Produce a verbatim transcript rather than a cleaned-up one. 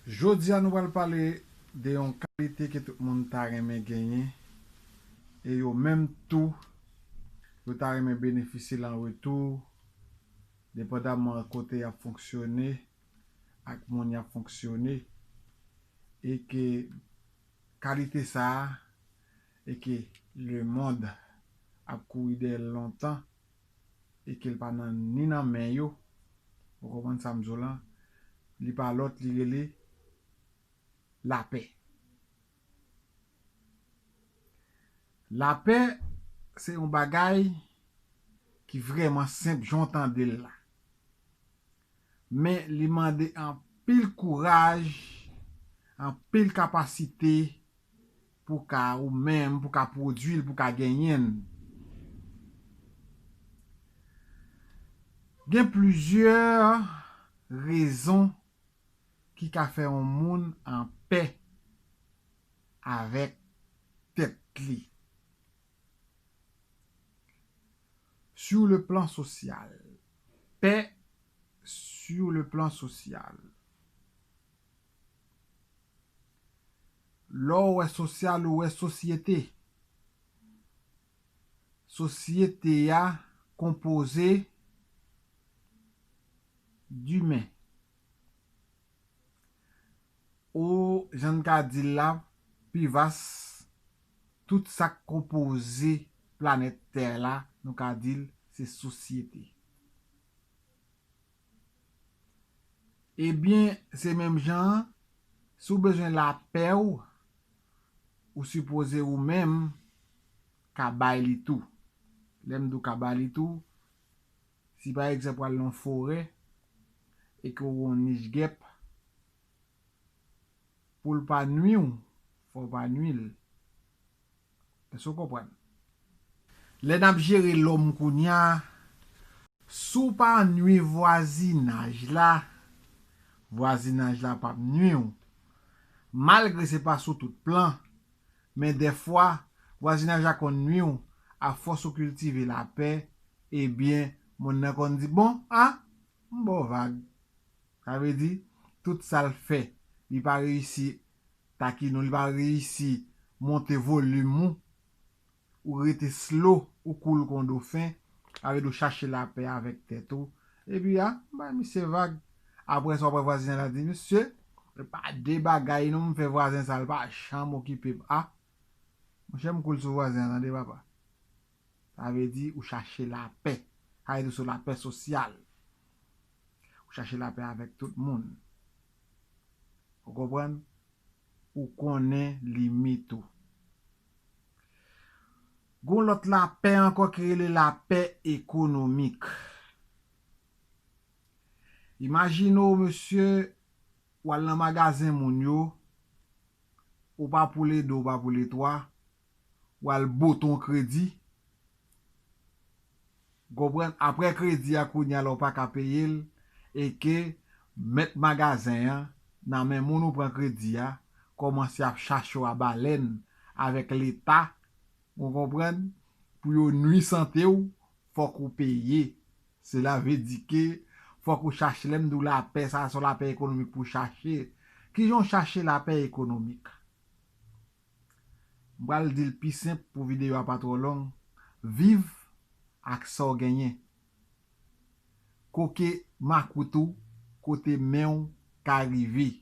Jodi a nou pral pale de yon kalite ke tout moun ta renmen genyen, e yo menm tou, yo ta renmen benefisye l an retou, depandaman kote y ap fonksyone ak moun y ap fonksyone, e ke kalite sa a, e ke lemonn ap kouri dèyè l lontan, e ke l pa nan, ni nan men yo, ou konprann sa m di w lan, li pa lòt, li rele lapè. Lapè, se yon bagay ki vrèman senp, jan w tande l la. Men li mande anpil kouraj, anpil kapasite pou ka ou menm, pou ka pwodui l, pou ka genyen l. Gen plizyè rezon ki ka fè yon moun anpè avèk tèt li. Sur le plan social. Pè sur le plan social. Lè w wè sosyal, ou wè sosyete. Sosyete a konpoze dimen. Ou, jan n ka di l la, pi vas, tout sa k konpoze planèt tè la, nou ka di l se sosyete. Ebyen, se menm jan an, si w bezwen lapè w, ou sipoze ou menm ka bay li tou. Lè m di w ka bay li tou, si pa egzanp w al nan yon forè e ke w wè yon nich gèp, pou l pa nwi w, fò w pa nwi l. Èske w konprann? Lè n ap jere lòm kounye a, si w pa nwi vwazinaj la, vwazinaj la p ap nwi w. Malgre se pa sou tout plan, men dèfwa, vwazinaj la konn nwi w, afòs ou kiltive lapè, ebyen, moun nan konn di, bon, a, m ba w vag. Sa vle di, tout sa l fè, li pa reyisi takine w, li pa reyisi monte volim ou, ou rete slow, ou cool kon dofen, sa vle di ou chache lapè avèk tèt ou. Epi a, bay misye vag. Apre sa, w ap wè vwazinaj la di, mesye, pa de bagay non, m fè vwazen sa, l pa janm okipe m. A, monchè, m cool sou vwazen an, tande papa. Sa vle di ou chache lapè. Sa vle di ou se lapè sosyal. Ou chache lapè avèk tout moun. Ou konprann? Ou konnen limit ou. Gon lòt lapè ankò ki rele lapè ekonomik. Imajine w, mesye, w al nan magazen moun yo, ou pa poule de, ou pa poule twa, w al bote yon kredi. Konprann? Apre kredi a, kounye a la, ou pa ka peye l, e ke mèt magazen an, nan men moun ou pran kredi a, kòmanse ap chache w a balèn avèk Leta, ou konprann? Pou yo nwi sante w, fòk ou peye. Sela vle di ke fòk ou chache, lè m di w lapè, sa se yon lapè ekonomik pou chache. Kijan w chache lapè ekonomik? M pral di l pi senp pou videyo a pa twò long. Viv ak sa w genyen. Koke makout ou kote men w ka rive.